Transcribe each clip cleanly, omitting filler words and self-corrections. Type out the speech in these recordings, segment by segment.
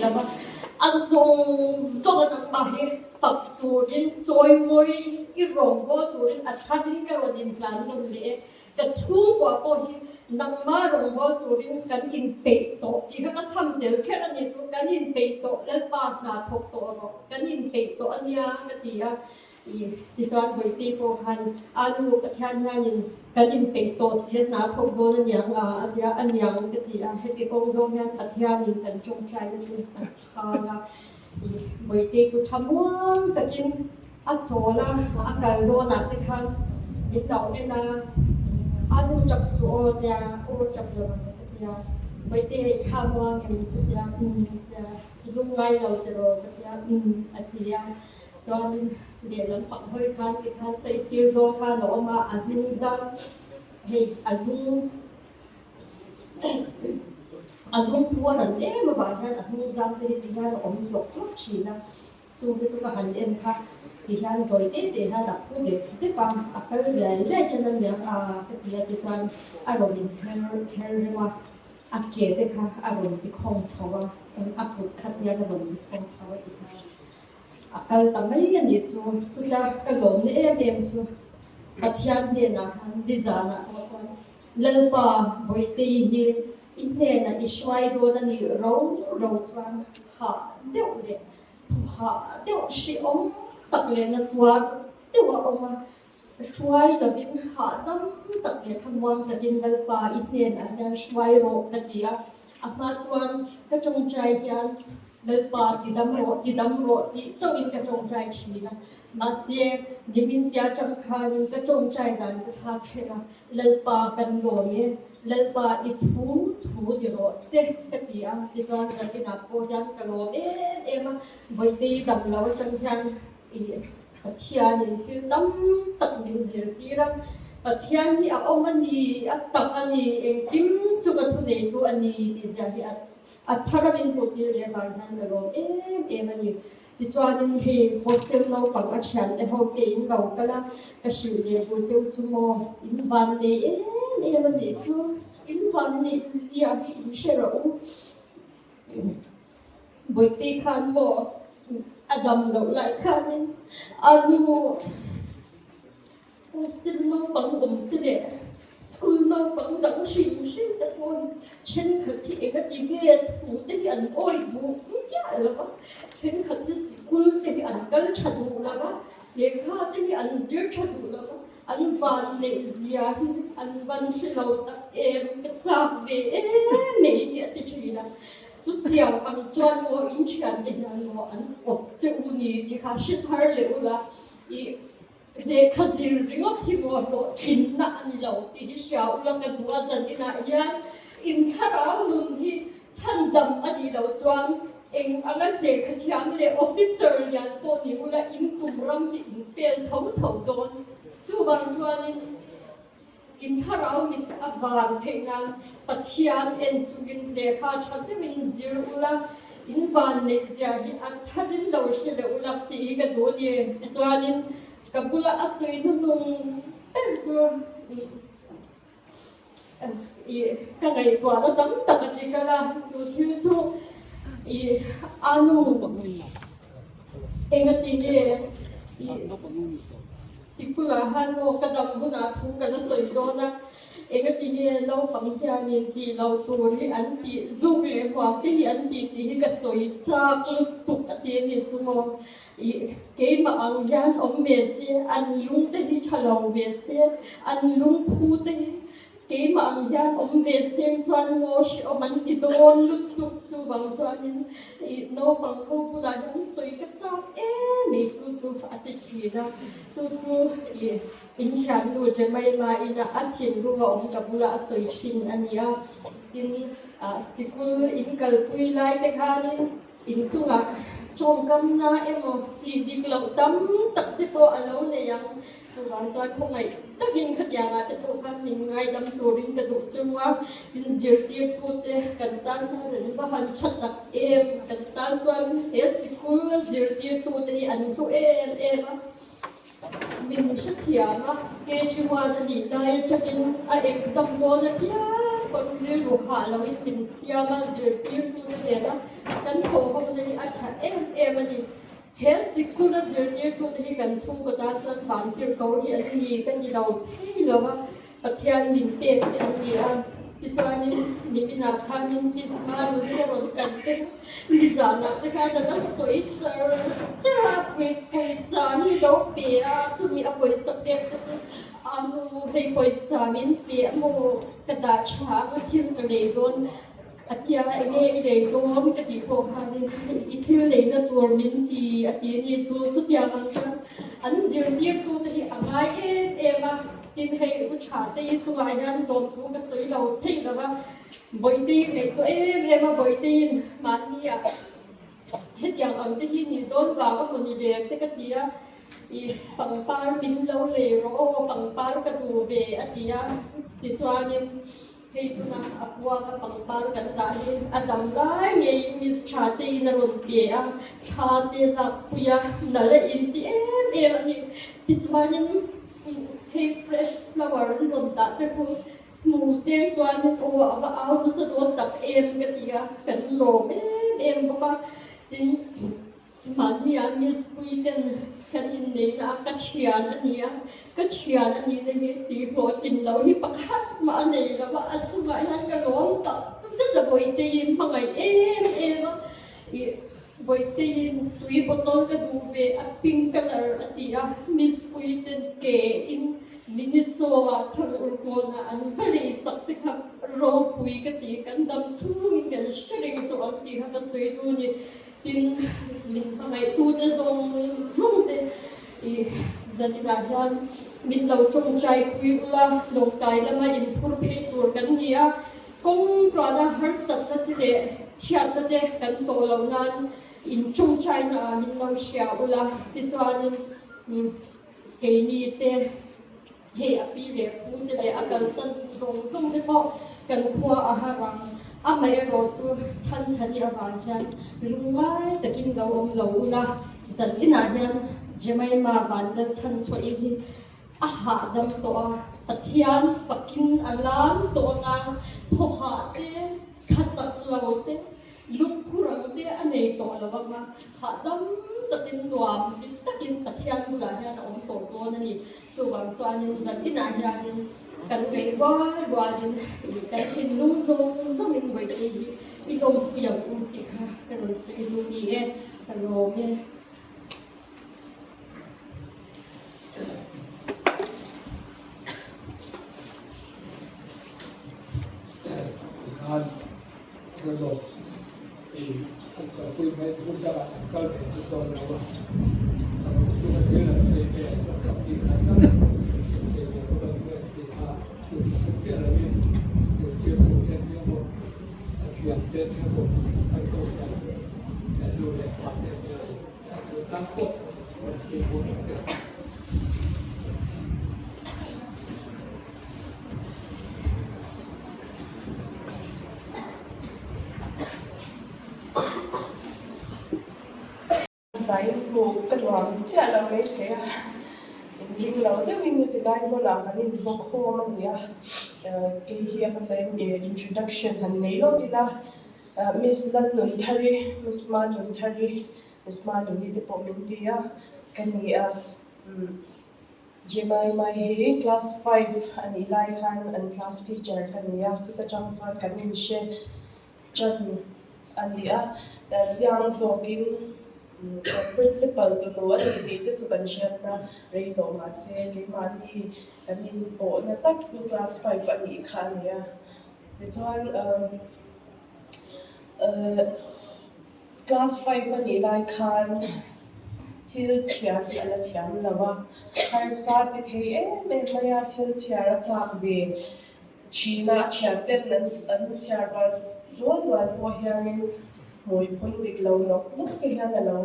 lo a, a zawng zawng a nangmah hi fak turin chawimawiin i rawngbâwl turin a tharin ka rawn inhlan nawn leh e. Ka chhungkua pawh hi nangmah rawngbâwl turin kan inpeih tawh tih kha ka chham tel kher a ni chu, kan inpeih tawh Lalpa hna thawk tawh rawh, kan inpeih tawh a nia ka ti a. I tichuan Bawihte pawh khan a nu Pathian hianin kan inpeih tawh si a hna thawk dawn a niang a a tia a niang ka ti a, heti kawng zawng hian Pathianin kan tawngtaina chu a chhang a. I Bawihte chu tha muang takin a chawl a, a kal dawnah te khan min lo en a, a nu tap suh aw tia aw tap lo ang ka tia, Bawihte hei tha muang em ka tia, umm a tia, lungngai lo tiraw ka tia, umm a ti a. Chuanin lehlam pang hawi khan tikhan saisir zawng khan a awm a, a hnung zang hei a hnung a hnung thu a ran em avang hian a hnung zang te hi tihian a awm hlawk hlawk thin a, chung te chu ka han en kha tihian zawi te te hian a phu dep dep a, a kal riai riai tan a niang a ka ti a tichuan a rawn in her her reuh a, a ke te kha a rawn ti khawng chho a, a kut kha tihian a rawn ti khawng chho a tikhan. A kal ta mai a nih chu. Chutia ka lawmna em em chu Pathian hnenah khan nizanah pawh chuan Lalpa Bawihte-i hi i hnenah i hruai dawn a nih ro ro chuan hah deuh leh hah deuh hrehawm tak leh na tuar deuh a awm a, hruai lovin hahdam tak leh thlamuang takin Lalpa i hnenah hian hruai rawh ka ti a. A hma chuan ka tawngtai hian Lalpa ti dam rawh, ti dam rawh tih chauhin ka tawngtai thin a. Mahse, nimin tia tang khanin ka tawngtai dan ka thlak hreng a, Lalpa kan lawm e, Lalpa i thu thu ni rawh se ka ti a. Tichuan zaninah pawh hian ka lawm em em a, Bawihte i dam lo atang hian i Pathianin thil tam tak min zirtir a, Pathian hi a awm a ni, a tak a ni, engkim chu ka thuneitu a ni tih zia hi a thar a min hmuhtir leh avang hian ka lawm em em a ni. Tichuanin hei hostel naupang a thiante ho te in lo kal a, ka hrilh leh bu cheu chu maw, in van nei em em a nih chu, in van neih zia hi in hre rawh u. Bawihte khan maw a dam loh lai khanin a nu hostel naupang awm te leh school naupang dang hrim hrim te pawn thenkhat hi eng a ti nge thu te hi an awih duh miah lo va, thenkhat hi sikul te hi an kal tha duh lo va, lehkha te hi an zir tha duh lo va, an van neih zia hi an van hre lo tak em ka chak ve em mai hi a ti thin a. Chutiang ang chuan maw in thiante hian maw an awp che u ni tih kha hre thar leh ula, i lehkha zir ringawt hi maw hlawhtlinna a ni lo tih hi hria ula ka duh a, zan inah hian in thlarau nun hi chhandam a nih loh chuan eng anga lehkha thiam leh officer lian pawh ni ula in tum ram hi in fail tho tho dawn. Chuvang chuanin. In thlarau mit a van theih nan Pathian en chungin lehkha tha deuhin zir ula, in van neih zia hi a tharin lo hre leh ula tih hi ka duh a ni. Tichuanin ka bula a sawi hnuhnung ber chu i ka ngaihtuahna tam tak a ti kal a, chu thil chu i a nu engati nge i Sikula han maw ka dam hunah thu ka la sawi dawn a, engati nge naupang hianin tih lo tur hi an tih zuk leh huam te hi an tih tih hi ka sawi chak lutuk a ti a nih chu maw. Ih, keimah ang hian awm ve se, an lung te hi tha lo ve se, an lungphu te hi Keimah ang hian awm ve seng chuan maw hrehawm an ti dawn lutuk chuvang chuanin ih naupang ho bulah hian sawi ka chak em mai chu chu a ti thin a, chu chu ih in thiannu Jemima ina a thinlung a awm ka bulah a sawi thin a ni a, tin ah sikul in kalpui lai te khanin inchungah tawngkamna emaw tih dik loh tam tak te pawh a lo nei ang. Chuvang chuan khawngaih takin khatiangah te pawh khan min ngaidam turin ka duh chung a, in zirtirtute kan tan hian an va han tha tak em, kan tan chuan he sikul zirtirtute hi an hlu em em a, min hrethiam a, KG one a nih lai atangin a exam dawn apiang. pawn rilru hah loin min siam a, zirtirtute nena kan thawhhawmna hi a tha em em a ni. He sikula zirtirtute hi kan chhungkaw tan chuan vantirhko hi an ni ka ni lo thei lo a, Pathian min pek te an ni a. Tichuanin niminah khanin Pisma nunna rawn kan te kha nizanah te khan a la sawi char char a, a pawisa hi lo pe a, chumi a pawisa pek te chu a nu hei pawisa min pe a maw ka dah tha ang a thil ka lei dawn A tia enge i lei dawn ka tih pawh khanin i thil leina tur min ti a ti a ni chu chutiang ang chuan an zirtirtute hi a ngai em em a, tin hei u tha te i chungah hian dawmthu ka sawi lo thei lo va, Bawihtei ngaihtuah em em a, Bawihteiin mahnia hetiang ang te hi nih dawn vang a maw ni ve te ka ti a, i pangpar min lo lei rawh aw pangpar ka duh ve a ti a, tichuanin. Hei tuna a kuanga pangpar kan dah hi a dam lai ngeiin Miss Thateiin a rawn pe a, thla te lakpui a, nalh a inti em em a ni. Tichuanin hei fresh flower an rawn dah te khu hmu seng chuanin aw a va au nasa dawn tak em ka ti a, kan lawm em em bawk a. Tin. Mahnia Miss Puiten kan inneihna a ka thian a ni a, ka thian a nihna hi tih hlawhtlin loh hi pakhat mah a nei lo a, a chungah hian ka lawm tak zet a Bawihteiin hmangaih em em a, ih Bawihteiin tui bottle ka duh ve a pink colour a ti a, Miss Puiten ke in Miniso ah chhan urkawnah an va lei sak te kha ropui ka ti, kan dam chhungin kan hre reng tawh ang tih kha ka sawi duh a ni. Tin, min hmangaihtute zawng zawng te i zaninah hian min lo tawngtai pui ula, lawngtai lama inphur phei tur kan ni a, kawng tluana harsatna te leh chhiatna te kan tawh loh nan in tawngtaina ah min lo hria ula, tichuanin keini te Hei a pi leh pu te leh a kalsan zawng zawng te pawh kan khua a har ang. Amaherawh chu chhan chhani avang hian lungngai takin lo awm lo ula, zan inah hian Jemima vanlal chhan chhuahin hi a hahdam tawh a, Pathian fakin a lam tawh anga thawhah te, thla chak lo te, Lungphur ang te a nei tawh lo anga hahdam takin nuam dik takin Pathian bulah hian a awm tawh dawn a ni. Chuvang chuanin zan inah hianin kan ngaih rual rualin ih kan thinlung zawng zawngin vawichei hi i lawmpui ang u tih kha ka rawn sawi duh ni e, ka lawm e. Tikhan Rawlawk i an kalpui mai hun dangah an kal ve chu dawn lo a, a rawng chunga thil an sawi ve an rawn kap tih kha tak thei ve bawk a ni mai an tih kha duhsak chiah lovin zirtirtu te nia maw, a thiante nia maw, an kohhran leh nu leh pa te nia maw an duh tan pawh rawn tih hun ang che. Sai hmuh ka nuam chiah lo mai thei a, inring lo deuhin heti lai hmunah kan inhmu khawm a ni a, kei hi a hmasa in introduction han nei lawk ila, Miss Lalnunthari, Miss Manunthari, Miss Manuni te pawh min ti a, ka ni a. Jemima hi class 5 a nih lai khan an class teacher ka ni a, chuta tang chuan kan inhre tan a ni a, chiang zawkin kan principal tunu a ni tih te chu kan hriatna rei tawh mahse keimahni kan inpawhna tak chu class 5 a nih kha a ni a, tichuan Class 5 a nih lai khan thil chhiar hi a la thiam lo a, harsa ti thei em em mai a, thil chhiar a chak ve thin a, a thian ten an chhiar rual dual dual pawh hianin hmui phun dik lo nawk nawk te hian a lo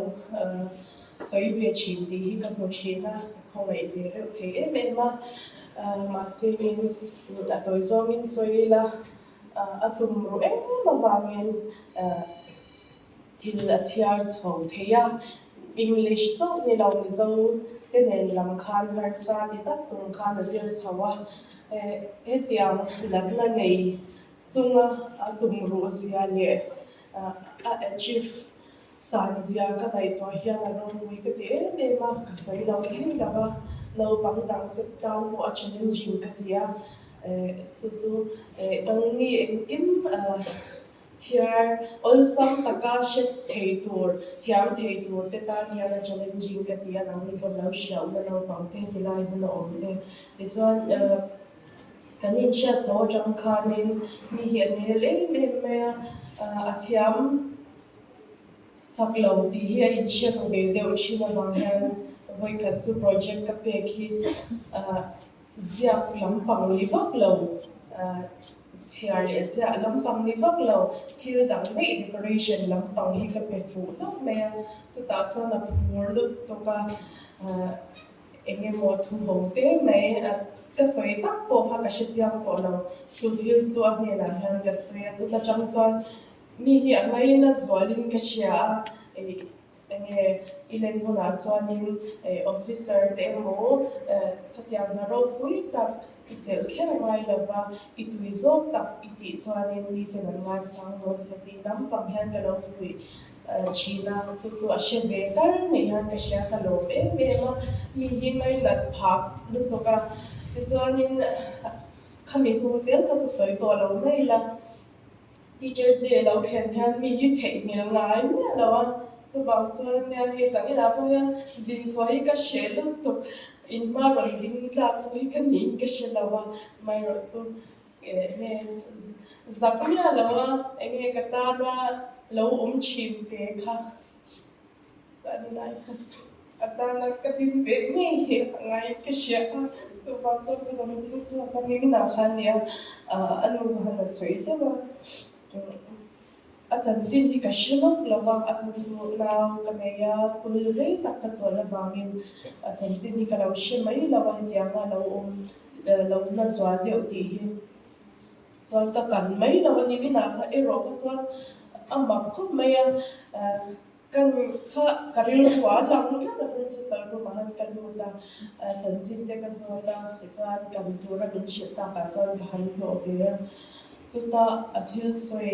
sawi ve thin tih hi ka hmu thin a, ka khawngaih ve reuh thei em em a, mahse a tawi zawngin sawi ila. A tum ruh em avangin thil a chhiar chho thei a, English chauh ni lo Mizo te nen lam khan harsa ti tak chung khan a zir chho a, hetiang natna nei chunga a tumruh zia leh a achieve san zia ka ngaihtuah hian a ropui ka ti em em a, ka sawi lo thei lo va, naupang dang te tan pawh a challenging ka ti a, chu chu nangni engkim chhiar awlsam taka hre thei tur, thiam thei tur te tan hian a challenging ka ti a, nangni pawn lo hria ula naupang te heti lai hun a awm te tichuan kan inhriat chho atang khanin mi hi a nel em em mai a, a thiam Chak lo tih hi a inhriat ve deuh thin avang hian vawikhat chu project ka pek hi ziak lampang ni vak lo, chhiar leh ziah lampang ni vak lo, thil dang daih decoration lampang hi ka pe fuh hlauh mai a, chutah chuan a phur lutuk a, eng emaw thu ho te mai ka sawi tak pawh kha ka hre chiang tawh lo, chu thil chu a hnenah hian ka sawi a, chuta tang chuan Mi hi a ngaina zualin ka hria a, enge i len hunah chuanin officer te emaw khatiang hna ropui tak i chelh kher ngai lova, i tui zawk tak i tih chuanin miten an ngaisang dawn che tih lampang hian ka lo fuih thin a, chu chu a hre ve kar ni hian ka hria ka lawm em em a, mi hi ngainat phak lutuk a, tichuanin khami hnu zel kha chu sawi tawh lo mai la. Teacher Zee lo thlen hian mi hi theih hmel ngai miah lo a, chuvang chuan nia hei zan inah pawh hian dinchhuah hi ka hreh lutuk, in hma rawn ding tlak pawh hi ka niin ka hre lo a, amaherawh chu enge zak miah lo a, enge ka tana lo awm thin te kha. A tana ka din ve ngei hi a ngai ka hria a, chuvang chuan ka rawn ding chhuak a, niminah khan nia a nu khan a sawi zeuh a, a chanchin hi ka hre lawk lo va, a chan chu nau ka nei a, school rei tak ka chawl avangin a chanchin hi ka lo hre mai lo a, hetianga lo awm lo na zual deuh tih hi. Chuan ka kan mai lo a, niminah kha erawh kha chuan a mak khawp mai a. Kan kha ka rilru a lang tlat a principal room ah khan ka lut a, chanchin te ka zawt a, tichuan kan tura min hrilh takah chuan ka han tlawh ve a, chuta a thil sawi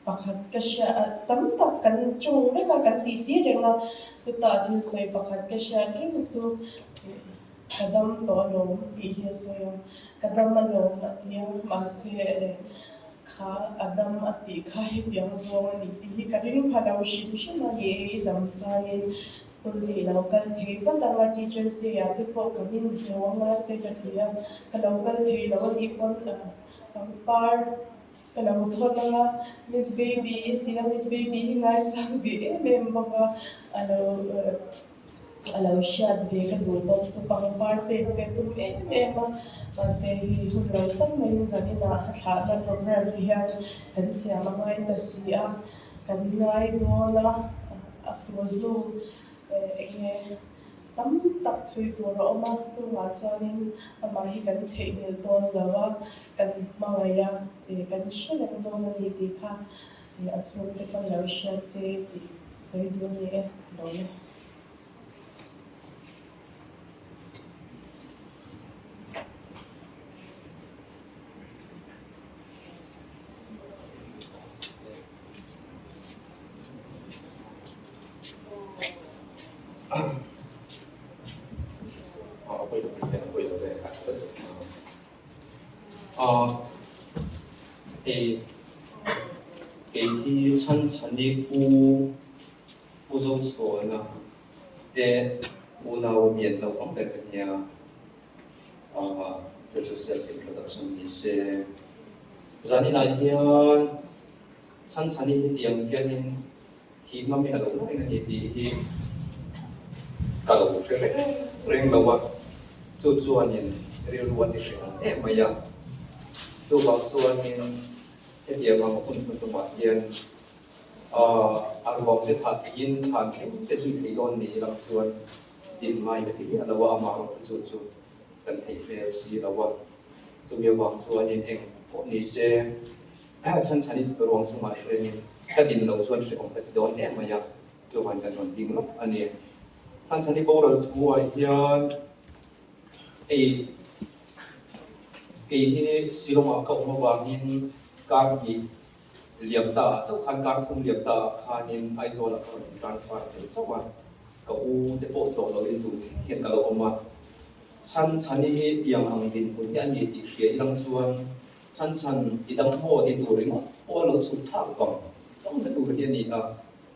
pakhat ka hria tam tak kan ṭawng reng a kan titi reng a, chuta a thil sawi pakhat ka hriat reng chu ka dam tawh alawm tih hi a sawi a, ka dam alawm a ti a, mahse Kha a dam a tih kha hetiang zawng a ni tih hi ka ring pha lo hrim hrim a ni e, i dam chuanin school hi i lo kal thei vat ang a, Teachers Day ah te pawh kan inhmu ang a te ka ti a, ka lo kal thei lo a nih pawn pangpar ka lo thawn ang a, Miss Baby i ti a, Miss Baby hi ngaisang ve em em bawk a, a lo. A lo hriat ve ka duh bawk chu pangpar pek te tum em em a, mahse hei hun lo tak maiin zaninah a thlahna program te hian kan siam a ngai ta si a, kan ngai dawn a, a sul hnu eng nge tam tak chhui tur a awm a, chungah chuanin amah hi kan theihnghilh dawn lo a, kan hmangaih a, kan hre reng dawn a ni tih kha a chhungte pawn lo hria se tih sawi duh a ni e, lo le. Hei kei hi chhan chhani pu Pu Zochhuana te unau mi an lo awm ber ka nia, chu chu self introduction ni se. Zaninah hian chhan chhani hi tiang hianin thih hmamin a lo la reng a ni tih hi ka lo hre reng reng lo a, chu chuanin rilru a ti hrehawm em mai a, chuvang chuanin hetiang ang hun hnuhnumah hian A ruang te thlah tiin thlan thleng te zui thei dawn ni lam chuan din ngai ka ti miah lo a, amah erawh chu chu chu kan theih hmel si lo a. Chumi avang chuanin eng pawh ni se chhan chhanin chumi ruang chungah hianin ka din lo chuan hrehawm ka ti dawn em mai a, chuvangin kan rawn ding lawk a ni. Chhan chhani boral thuah hian hei. Kei hi Shillong-ah ka awm avangin kar hnih liam ta ah chauh khan kar thum liam ta ah khanin Aizawl-ah ka rawn in transfer fel chauh a, ka u te pawh tlawh loin tun thleng hian ka lo awm a. Chhan chhani hi tiang ang dinhmun hi a ni tih hria ilang chuan chhan chhan i dam haw ti tur ringawt pawh a lo chhuk thlak vang vang na tur hi a ni a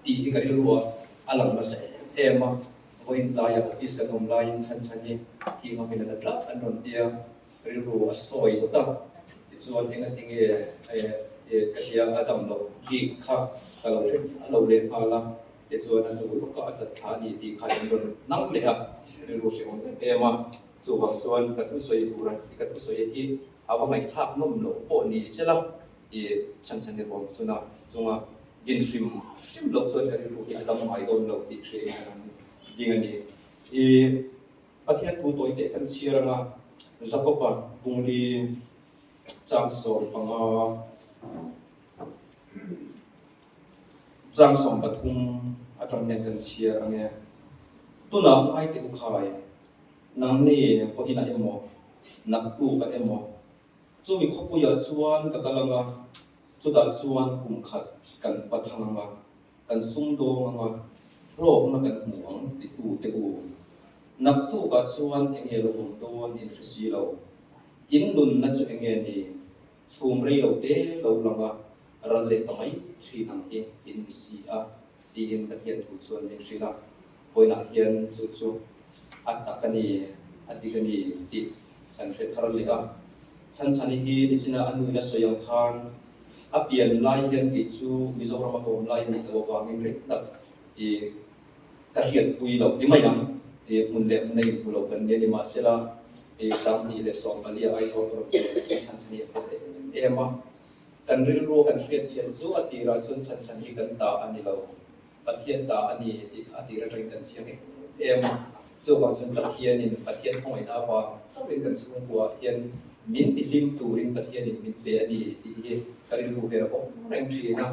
tih hi ka rilruah a lang nasa em em a. Vawiin tlaia office kan awm laiin chhan chhan hi thih ngawmin a na tlat an rawn tia rilru a sawi dawt a, tichuan engatinge ka tia a dam loh bik kha ka lo hre a lo leh nghal a, tichuan a hnu lawkah a chat thla a ni tih kha an rawn nang leh a, rilru hrehawm em em a, chuvang chuan ka thusawi tur a ka thusawi hi a va ngaihthlak nawm loh pawh ni sela i chhan chhan i ruang chuna chunga din hrim hrim loh chuan ka rilru hi a dam ngai dawn lo tih hria in ka han ding a ni. I Pathian thu tawi teh kan chhiar anga Jakob-a bungli chang 15 chang 13 atang hian kan chhiar ange. Tunah ngai teh u khai, nangni vawiinah emaw, naktukah emaw, Chumi khawpuiah chuan ka kal anga, chutah chuan kum khat kan va thang anga, kan sumdawng anga, hlawkna kan hmu ang titu te u. Naktukah chuan enge lo awm dawn in hre si lo. In nunna chu enge ni? Chhum rei lo te lo lang a, ral leh ta mai thin ang hi in ni si a, tiin Pathian thu chuan min hrilh a. Vawiinah hian chu chu a tak a ni, a dik a ni tih kan hre thar leh a. Chhanchhani hi nichina a nuin a sawi ang khan a pian lai hian kei chu Mizoram a awm lai nih loh avangin rei tak i ka hriatpui loh ti mai ang. I hmun leh hmun a inhmu lo kan nia ni mahsela i 2014 a Aizawl ka rawn chhuah leh chuan Chhanchhani a fel em em a. Kan rilru a kan hriatchian chu a tirah chuan Chhanchhani kan ta a ni lo. Pathian ta a ni tih kha a tir atangin kan chiang em em a. Chuvang chuan Pathianin Pathian khawngaihna avang chauhin kan chhungkuaah hian min tihlim turin Pathianin min pe a ni tih hi ka rilru hian a awm reng thin a.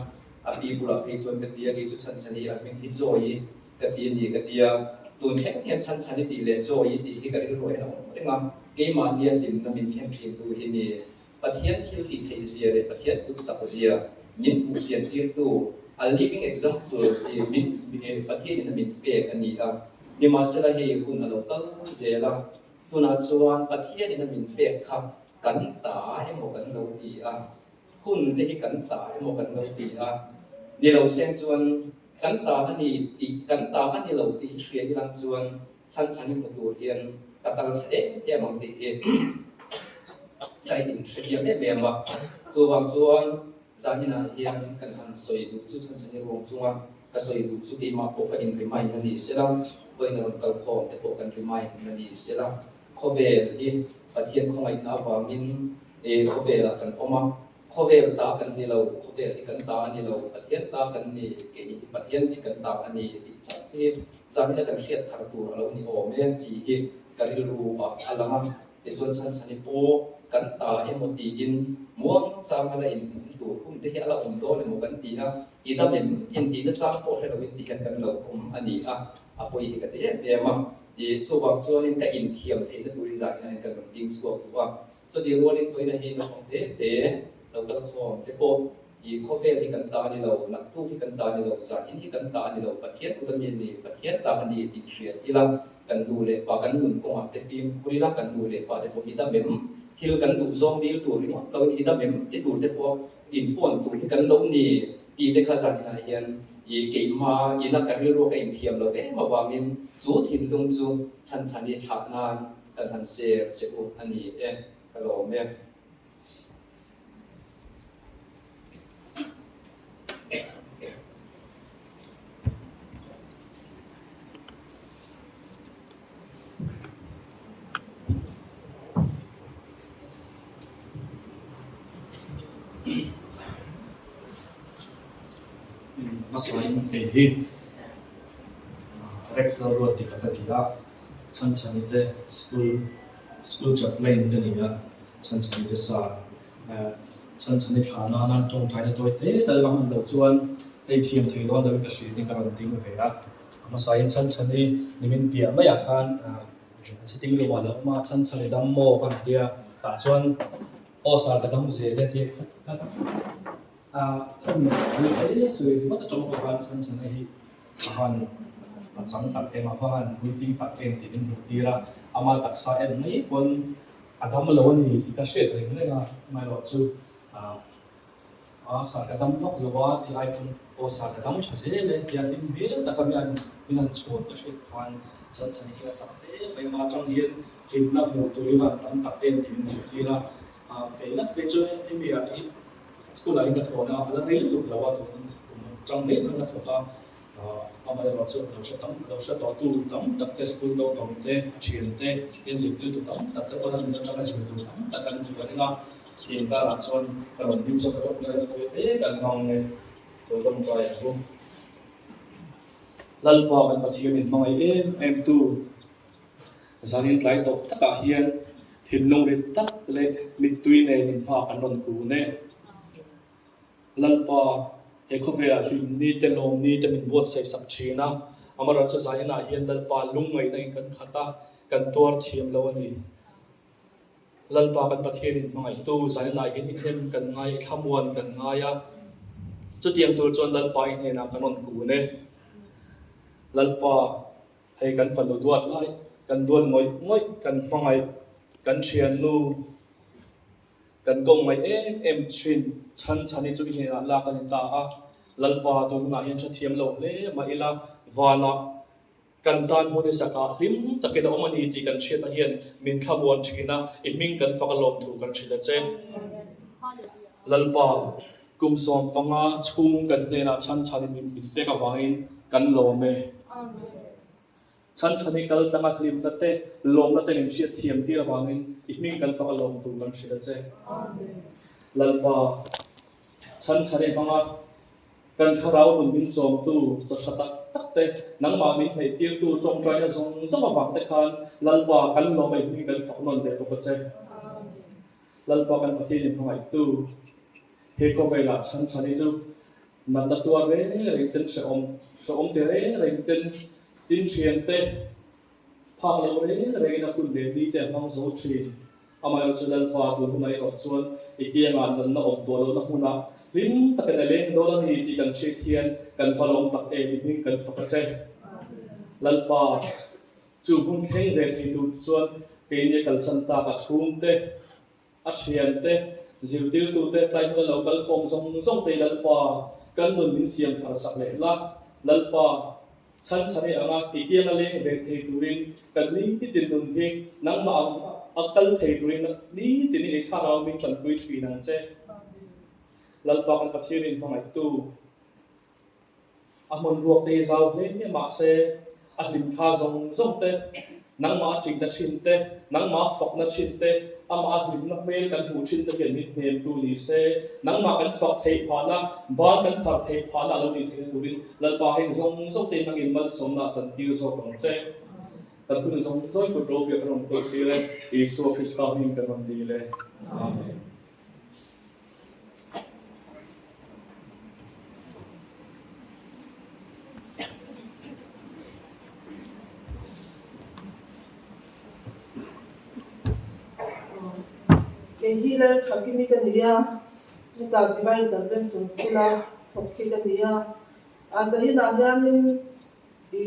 A pi bulah phei chuan ka ti a, kei chu Chhanchhani a hming hi Joy ka ti a ni ka ti a. Tun thleng hian Chhanchhani tih leh Joy tih hi ka rilruah hian a awm reng a, keimahnia hlimna min thleng thintu hi ni. Pathian thil tih theih zia leh Pathian kut chak zia min hmuh chian tirtu, a living example ti min Pathian in a min pek a ni a. Nimahsela hei hun a lo kal zel a, tunah chuan Pathian in a min pek kha kan ta emaw kan lo ti a, hun te hi kan ta emaw kan lo ti a, ni lo seng chuan kan ta a ni tih kan ta a ni lo tih hi hria ilang chuan Chhan chhan i hmu tur hian ka kal tha em em ang tih hi ka inhre chiang em em a. Chuvang chuan zaninah hian kan han sawi duh chu chhan chhan i ruang chunga ka sawi duh chu keimah pawh ka in remind a ni sela, vawiin a rawn kal khawm te pawh kan remind a ni sela, khawvel hi Pathian khawngaihna avangin khawvelah kan awm a, Khawvel ta kan ni lo, khawvel hi kan ta a ni lo, Pathian ta kan ni, keini hi Pathian chi kan ta a ni tih chauh hi zanina kan hriat thar tur a lo ni awm e tih hi ka rilru ah a lang a. Tichuan chhanchhani pawh kan ta emaw tiin muang chang a la inhmuh tur hun te hi a la awm dawn emaw kan ti a, i dam em intihna chang pawh hre loin ti hian kan lo awm a ni a, a pawi hi ka ti em em a. Chuvang chuanin ka inthiam theihna turin zanina hian kan rawn ding chhuak duh a. Chutih rualin vawiina hi naupang te te lo kal khawm te pawh i khawvel hi kan ta a ni lo, naktuk hi kan ta a ni lo, zan in hi kan ta a ni lo, Pathian kut a mi a ni, Pathian ta a ni tih hriat ila, kan nu leh pa kan nun kawngah te fimkhur ila, kan nu leh pa te pawh i dam em? Thil kan duh zawng dil tur ringawt loin i dam em ti tur te pawh in phone tur hi kan lo ni tih te kha zan inah hian i keimah ina ka rilru ka inthiam lo em avangin chu thinlung chu chhan chhan i thlah nan Kan han share che u a ni e, ka lawm e. Hmasain hei hi Rex Lalruat dik a ka ti a. Chhanchhani te school school chaplain ka ni a, Chhanchhani te sa Chhanchhani thla nana tawngtaina tawi te tal ka hman loh chuan hei thiam thei dawn loin ka hriat in ka rawn ding ve a. A hmasain Chhanchhani nimin piah maiah khan sitting room ah lo awm a, Chhanchhani dam maw ka han ti a, tah chuan. Aw sir ka dam zel e tih khat khat a thawm pui hle sawi ringawt atang pawh khan chhan chhana hi a han pachang tak em a va han puitling tak em tih min hmuh tir a, ama taksa en mai pawn a dam lo a ni tih ka hriat reng reng a, amaherawhchu A sar ka dam vak lo a tih ai pawn aw sar ka dam tha zel e tia hlim hmel taka mi an min han chhuat ka hriat khan chhan chhan hi a chak hle mai a, atang hian hlimna hmuh tur hi van tam tak em tih min hmuh tir a, kei ngat phei chu hemi ah hi school ah hian ka thawhna a la rei lutuk lo a tun kum atang mai khan ka thawk a, amaherawhchu lo hre tam lo hre tawh tu tam tak te school naupang te a thian te tin zirtirtu tam tak te pawn an nun atanga zir tur tam tak an hmu reng a. Chutiang karah chuan ka rawn ding zawk a tawngtai na tawih te kan hmang nge lo tawngtai ang u. Lalpa kan Pathian in hmangaih em em tu zanin tlai tawp takah hian thinlung rit tak leh mittui nen in hma kan rawn kun e. Lalpa he khawvelah hlim ni te lawm ni te min buatsaih sak thin a, amaherawhchu zaninah hian Lalpa lungngaihna in kan khat a, kan tuar thiam lo a ni. Lalpa kan Pathianin hmangaihtu zainah hian i hnem kan ngai, i thlamuan kan ngai a. Chutiang tur chuan Lalpa i hnenah kan rawn kun e. Lalpa, hei kan fanu duat lai, kan duat ngawih ngawih, kan hmangaih, kan thiannu, kan kawng ngaih em em thin chhan chhan hi chu i hnenah lak a ni ta a. Lalpa, tun hunah hian thathiam lo hle mah ila, vanah Kan tan hmun i sakah hlim takin a awm a ni tih kan hriatna hian min thlamuan thin a, i hming kan fak a lawmthu kan hrilh a che. Lalpa, kum 15 chhung kan hnenah chhan chhanin min min pek avangin kan lawm e. Chhan chhan i kal tlanga hlimna te, lawmna te min hriat thiam tir avangin i hming kan fak a lawmthu kan hrilh a che. Lalpa, chhan chhan i hmanga Kan thlarau nun min chawmtu chaw tha tak tak te, nangmah min hnaihtirtu tawngtaina zawng zawng avang te khan Lalpa kan lawm a hming kan fak nawn leh bawk a che. Lalpa kan Pathian in hmangaihtu he khawvelah chhan chhan hi chu natna tuar reng reng ten hrehawm hrehawm ti reng reng ten tin thian te phak lo reng reng in a hun leh ni te a hmang zo thin. Amaherawhchu Lalpa tun hunah erawh chuan i kiangah nunna awm tawh lohna hmunah hlim takin a leng dawn a ni tih kan hriat hian kan va lawm tak em i hming kan fak a che. Lalpa, chu hmun thleng ve thei tur te chuan keini a kalsan tak a chhungte, a thiante, zirtirtute tlai hmuna lo kal khawm zawng zawng te i Lalpa kan nun min siam thar sak leh la. Lalpa, Chhan chhan i ang a, i kianga leng ve thei turin kan nitin nun hi nangmah ang a kal thei turin nitinin i thlarau min tanpui thin ang che. Lalpa kan Pathianin hmangaihtu a hmun ruak te hi zau hle hle mahse a hlim thla zawng zawng te, nangmah a ṭihna ṭhin te, nangmah a fakna ṭhin te, amah a hlimna hmel kan hmuh ṭhin te hian min hnemtu ni se, nangmah kan fak theih phahna, ban kan phar theih phahna a lo nih theihna turin Lalpa heng zawng zawng te nangin malsawmna a chantir zawk ang che. Kan hun zawng zawng kut ropui a kan rawn kawl tir e, Isua Krista hming kan rawn dil e. Amen. Kei hi Lalthakimi ka ni a, heta Divine Intervention School-a thawk hi ka ni a. A zainah hianin I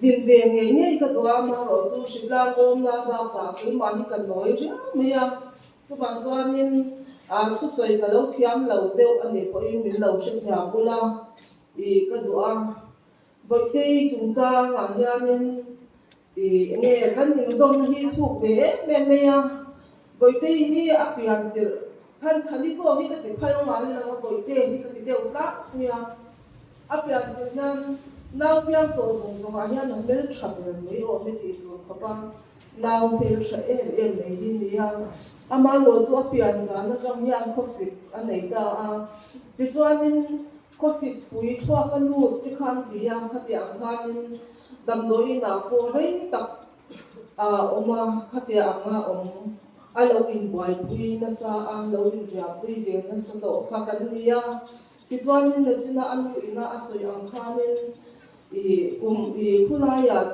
din ve ngei ngei ka duh a, amaherawh chu Shimla kawmna bakah keimah hi ka nawi riau mai a, chuvang chuanin a thusawi ka lo thiam lo deuh a nih pawhin min lo hrethiam bula i ka duh a. Bawihte chungchangah hianin i enge kan inzawmna hi thuk ve em em mai a, Bawihte hi a pian tirh chhan chhani pawh hi ka ti phal ngai lo a, Bawihte hi ka ti deuh tlak mai a. A pian tirh hian nau piang tawh zawng zawngah hian a hmel tha ber mai awm e tih tur khawp a, nau hmel tha em em mai hi nia. Amaherawh chu a pian zan atang hian khawsik a nei ta a, tichuanin khawsik pui thluak a lut te khan ti a, khatiang ang khanin damdawi inah pawh rei tak a awm a, khatiang anga awm a lo inbuaipui nasa a, lo inriahpui ve nasa tawh kha kan nia. Tichuanin Lachina a nu ina a sawi ang khanin i kum i khulaiah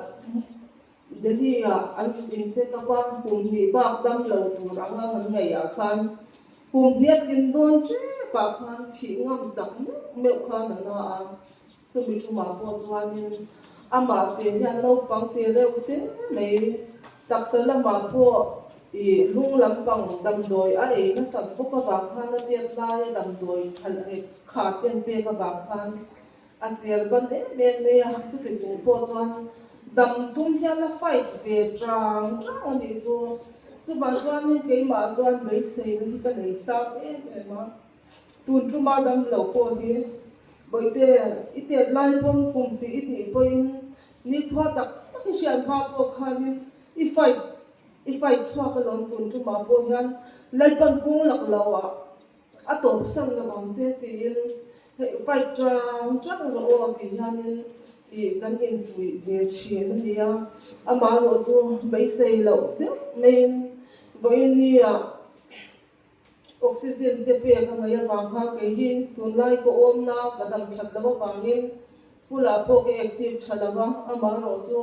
Delhi-ah an in check up a, kum hnih bak dam lo tur anga kan ngaihah khan. Kum hniat tlin dawn tep ah khan thih ngam tak meuh meuh khan a na a, chumi tumah pawh chuanin amah te hian naupang te reuh te mai taksa lamah pawh ih lung lampang damdawi a ei nasat bawk avang khan a tet laia damdawi kha ten pek avang khan A cher ban em em mai a, chuti chung pawh chuan dam tum hian a fight ve tang tang a nih chu. Chuvang chuanin keimah chuan beiseina hi ka nei sang em em a, tun tuma dam lo pawh hi Bawihte i tet lai pawn kum tih i tih pawhin nikhua tak tak i hriat hma pawh khanin i fight i fight chhuak alawm tun tumah pawh hian Lalpan kung lak lo ah A tawpsan lo ang che tiin hei fight tang tang rawh aw tih hianin ih kan infuih ve thin a nia. Amaherawh chu beisei loh deuh maiin vawinia oxygen te pek a ngaih avang kha kei hi tunlai ka awmna ka dam that loh avangin school ah pawh ka active tha lo a, amaherawh chu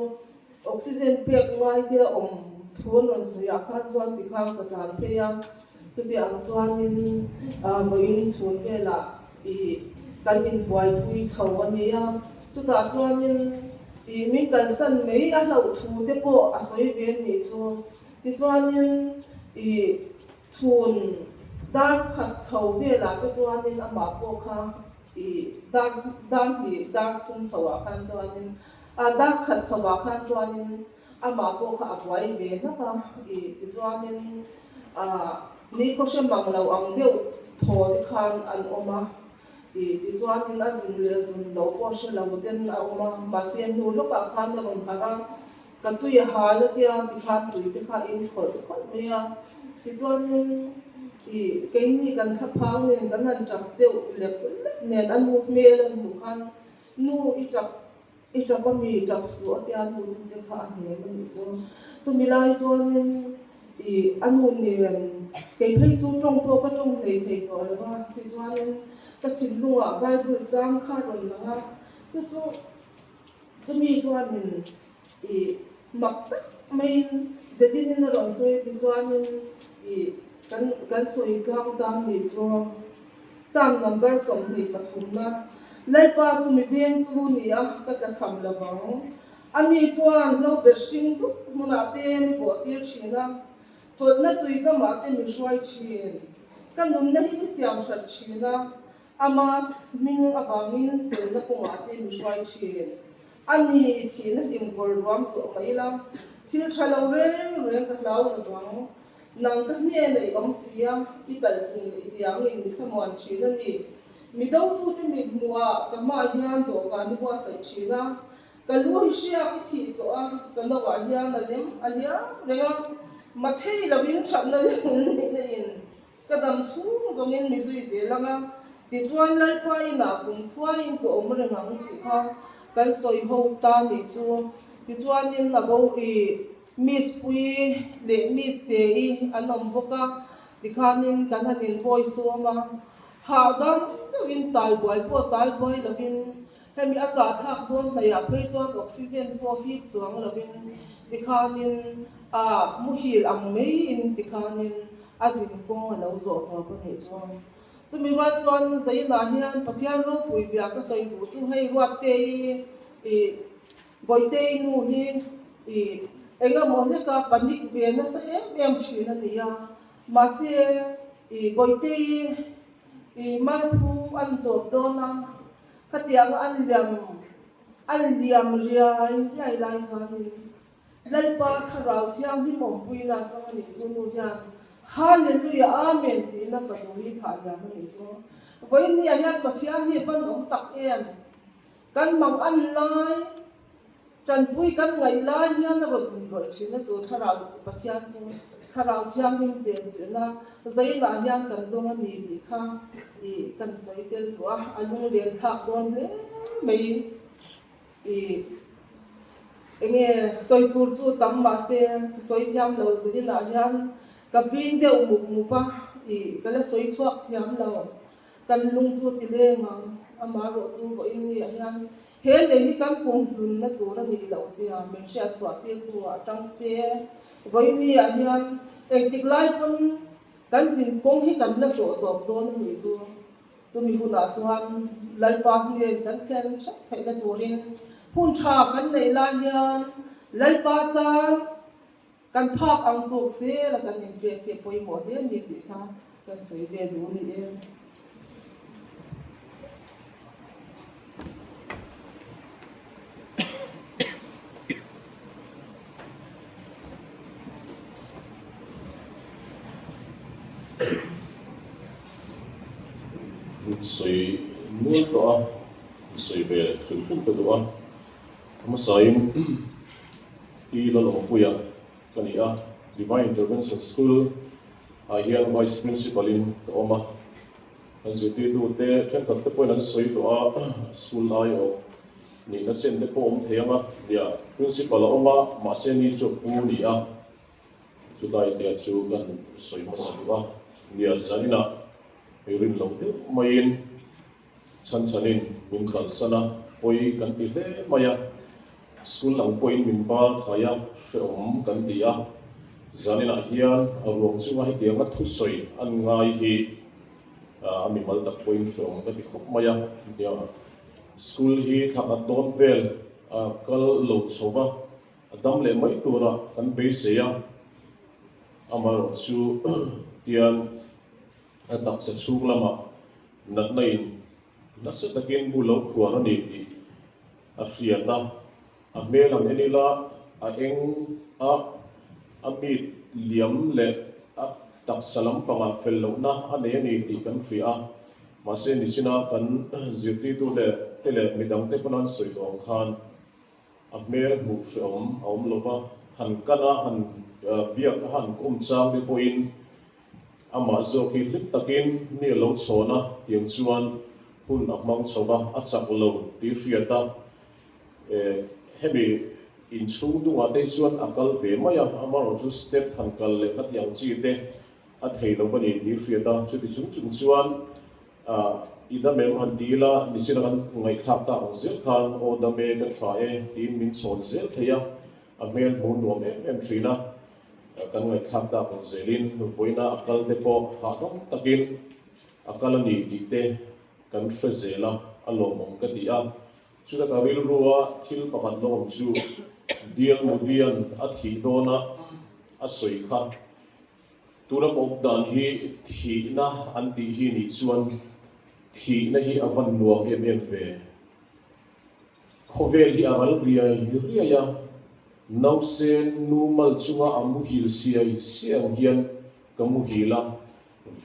oxygen pek ngai te a awm thu an rawn sawi ah khan chuan tikhan ka tlan phei a. Chuti ang chuanin vawiin chhun velah ih kan inbuaipui chho a nia. Chutah chuanin ih min kalsan mai a hlauh thu te pawh a sawi ve a nih chu. Tichuanin ih chhun dar khat chho velah te chuanin amah pawh kha ih dar dar hnih dar thum chhoah khan chuanin ah dar khat chhoah khan chuanin Amah pawh kha a buai ve hlak a, i tichuanin ah ni khaw hre mang lo ang deuh thaw te khan an awm a, i tichuanin a zun leh zun lo pawh hre lo ten a awm a, mahse hnu lawkah khan a rawn harh a, ka tui a hal a tia tikhan tui te kha a in khawlh khawlh mai a, tichuanin i keini kan thlaphang nen kan han tap deuh lek lek nen a nu hmel a hmuh khan nu i tap I tap a mi tap suh a tia nu te kha a hnem a nih chu. Chumi lai chuanin i a nu nen kei phei chu tawng pawh ka tawng hlei thei tawh lo va, tichuanin ka thinlungah Bible chang kha a rawn lang a, chu chu chumi chuanin i mak tak maiin Dadinin a rawn sawi tichuanin i kan kan sawi tlang ta a nih chu. Psalm number 23 na, Lalpa chu mi vengtu ni a, ka tlachham lo vang. Ani chuan hlo ber hring dup hmunah te mi bawhtir thin a, chawlhna tui kamah te mi hruai thin. Ka nunna hi mi siam hrat thin a, ama hming avangin felna kawngah te mi hruai thin. Ani thihna hlimkawr ruam zawh mai ila, thil tha lo reng reng ka hlau lo vang. Nang ka hnena i awm si a, i kal thung leh i tiangin mi thlamuan thin a ni. Mi dotute mit hmuhah ka hmaah hian dawhkan i buatsaih thin a, ka lu hi hriak i thih tawh a, ka noah hian a lem a liam reng a, mathei lovin thatna leh nihna in ka dam chhung zawngin mi zui zel ang a, tichuan Lalpa inah kumkhuaiin ka awm reng ang tih kha kan sawi ho ta nih chu. Tichuanin a bo i Miss Pui leh Miss Te-i an awm bawk a, tikhanin kan han inbawi sawm a, hahdam deuhin tai buai pawh tai buai lovin hemi a chahthlak dawn hnaihah phei chuan oxygen pawh hip chuang lovin tikhanin a muhil ang maiin tikhanin a zin kawng a lo zawh tawp a nih chuan. Chumi rual chuan Zainah hian Pathian ropui zia ka sawi duh chu hei Ruattei i Bawitei nu hi i eng emaw hleka panic ve nasa em em thin a ni a, mahse i Bawitei i marphu an tawp dawn a, khatianga an liam an liam riai riai lai khanin Lalpa Thlarau Thianghlim awmpuina chang a nih chu nu hian Hallelujah Amen tiin a fanu hi thah liam a nih chu. Vawiin hian Pathian hi van awm tak em? Kan mang an lai, tanpui kan ngaih lai hian a rawn inrawih thin a chu Thlarau Pathian chu Thlarau Thianghlim chenchilhna zailah hian kan dawng a ni tih kha i kan sawi tel duh a, a lunglen thlak dawn hle mai i enge sawi tur chu tam mahse ka sawi thiam lo zaninah hian ka bing deuh mup mup a i ka la sawi chhuak thiam lo. Kan lung chu ti leng ang, amaherawh chu vawiin ni ah hian he lei hi kan kum hlunna tur a nih loh zia min hriat chhuah tir tu ah tang se. Vawiin ni ah hian engtik lai pawn Kan zin kawng hi kan la zawh tawp dawn a nih chu. Chumi hunah chuan Lalpa hnen kan thlen hrep theihna turin hun tha kan neih lai hian Lalpa tan kan phak ang tawk zel a kan inpek hi a pawimawh hle a ni tih kha kan sawi ve duh ni e. Sawi nual tawh a, sawi ve hrim hrim ta duh a. Hmasain I Lalawmpuia ka ni a, Divine Intervention School ah hian Vice Principal in ka awm a. Kan zirtirtute thenkhat te pawhin an sawi tawh a, school aiawh nihna chen te pawh awm thei ang a, nia Principal a awm a, mahse ni chu a pu ni a, chulai te chu kan sawi hmasa duh a, nia zaninah hei rin lo deuh maiin chhan chhanin min kalsan a, pawi kan ti hle mai a, school ang pawhin min bar thai a, hrehawm kan ti a, zaninah hian a ruang chunga hetianga thusawi an ngai hi a mimal tak pawhin hrehawm ka ti khawp mai a, nia. School hi thla khat dawn vel a kal lo chho va, a dam leh mai tura kan beisei a, amaherawh chu tian a taksa chhung lamah natna in nasa takin bu lo khuar a ni tih a hriat a, a hmel ang en ila a eng a, a mit liam leh a taksa lampangah fel lohna a nei a ni tih kan hria a. Mahse nichina kan zirtirtu leh te leh midangte pawn an sawi tawh ang khan a hmel hmuh hrehawm a awm lo va, han kal a, han biak a, han kawm chang te pawhin amah zawk hi hlim takin mi a lo chhawn a, tiang chuan hun a hmang chho va, a chak lo tih hriat a, hemi inchhung dungah te hi chuan a kal ve mai a, amaherawhchu step han kal leh kha tih ang chi te A thei lo a ni tih hriat a, chuti chung chung chuan i dam em han ti ila, nichina kan ngaihthlak tak ang zel khan aw dam e ka tha e tiin min chhawn zel thei a, a hmel hmuh nuam em em thin a, kan ngaihthlak tak ang zelin vawiina a kal te pawh hahdam takin a kal a ni tih te kan hre zel a, a lawmawm ka ti a. Chuta ka rilrua thil pakhat la awm chu Dial Mudian a thih dawna a sawi kha. Tuna ka awm dan hi thihna an tih hi nih chuan thihna hi a van nuam em em ve. Khawvel hi a ral riai riai a, nausen nu mal chunga a muhil siai siai ang hian ka muhil a,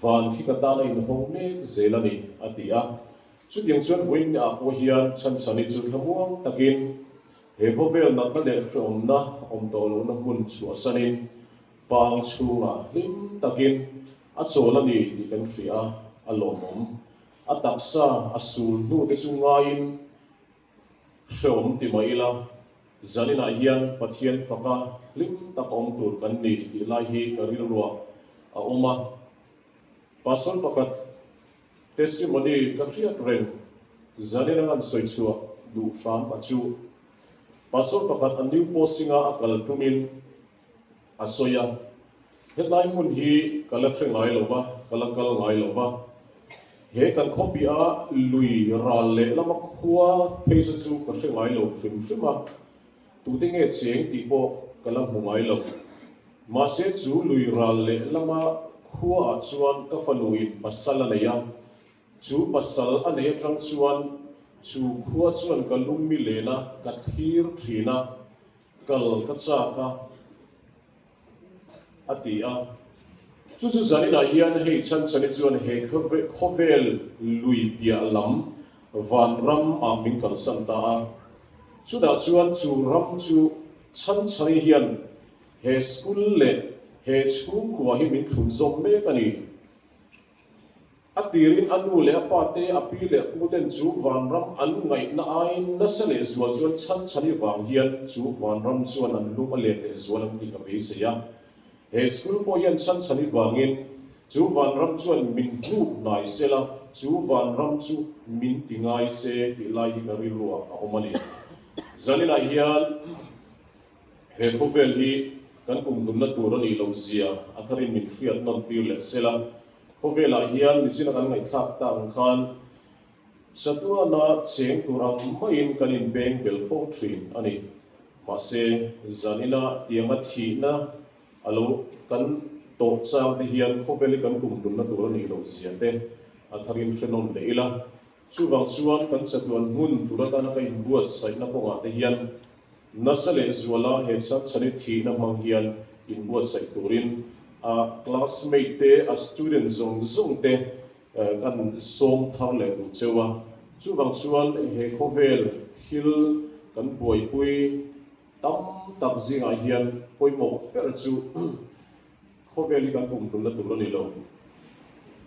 van khi ka tan a inhawng mek zel a ni, a ti a. Chutiang chuan vawiin ah pawh hian Chhanchhani chu thlamuang takin he khawvel natna leh hrehawmna awm tawh lohna hmun chhuahsanin Pang chhungah hlim takin a chawl a ni tih kan hria a, a lawmawm. A taksa a sul hnu te chu ngaiin hrehawm ti mah ila, zaninah hian Pathian faka hlim tak awm tur kan ni tih lai hi ka rilruah a awm a. Pastor pakhat testimony ka hriat reng zanin an sawi chhuah duh hram a chu. Pastor pakhat a new posting-a a kal tumin a sawi a, Hetlai hmun hi ka la hre ngai lo va, ka la kal ngai lo va. He kan khawpi a lui ral leh lama khua phei chu chu ka hre ngai lo hrim hrim a, tute nge cheng tih pawh ka la hmu ngai lo. Mahse chu lui ral leh lama khua ah chuan ka fanu in pasal a nei a, chu pasal a nei atang chuan chu khua chuan ka lungmi len a, ka thlir thin a. Kal ka chak a, a ti a. Chu chu zaninah hian hei chhanchhani chuan he khawvel lui piah lam vanram ah min kalsan ta a. Chutah chuan chu ram chu chhanchhani hian he school leh he chhungkua hi min thlun zawm mek a ni. A tirin a nu leh a pa te, a pi leh pu ten chu vanram an ngaihna aiin nasa leh zual chuan chhan chhani vang hian chu vanram chuan an lung a let leh zual ang tih ka beisei a. He school pawh hian chhan chhani vangin chu vanram chuan min hnuk hnai sela, chu vanram chu min ti ngai se tih lai hi ka rilruah a awm a ni. Zaninah hian he khawvel hi. kan kumhlumna tur a nih loh zia a tharin min hriat nawn tir leh sela. Khawvelah hian nichina kan ngaihthlak ta ang khan chatuana cheng tur ang maiin kan inbeng bel fo thin a ni. Mahse, zanina tianga thihna a lo kan tawh chang te hian khawvel hi kan kumhlumna tur a nih loh zia te a tharin hre nawn leh ila. Chuvang chuan kan chatuan hmun tur atana ka inbuatsaihna kawngah te hian nasa leh zuala he chhani thihna hmang hian inbuatsaih turin a classmate te, a student zawng zawng te kan sawm thar leh duh cheu a. Chuvang chuan he khawvel thil kan buaipui tam tak zingah hian pawimawh ber chu Khawvel hi kan kumhlumna tur a ni lo.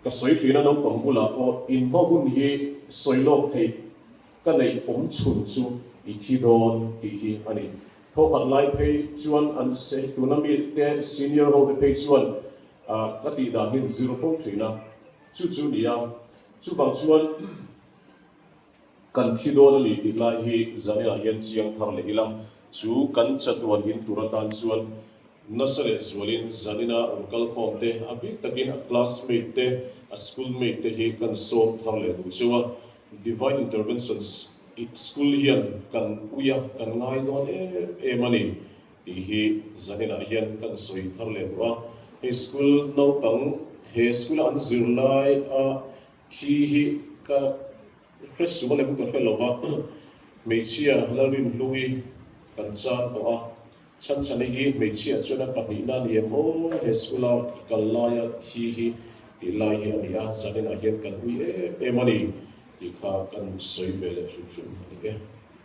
Ka sawi thin a naupang bulah pawh inhma hun hi sawi lawk theih ka neih awm chhun chu i thi dawn tih hi a ni. Thawkhat lai phei chuan an tuna mi te senior ho te phei chuan ka tih dan hi an zir fo thin a, chu chu ni a. Chuvang chuan kan thi dawn a ni tih lai hi zaninah hian chiang thar leh ila, chu kan chatuan in tur atan chuan Nasa leh zualin zanina rawn kal khawm te, a bik takin a classmate te, a schoolmate te hi kan sawm thar leh duh cheu a. Divine Intervention School hian kan ui a, kan ngai dawn em em a ni tih hi zaninah hian kan sawi thar leh duh a. Hei school naupang he school a an zirlai a thi hi ka hre sual em ka hre lo va, hmeichhia Lalrinhlui kan chang tawh a. Chhanchhani hi hmeichhia chuan a pahnihna a ni em aw, he school-a kal laia thi hi tih lai hi a ni a, zaninah hian kan ui em em a ni tih kha kan sawi ve leh hrim hrim a ni e.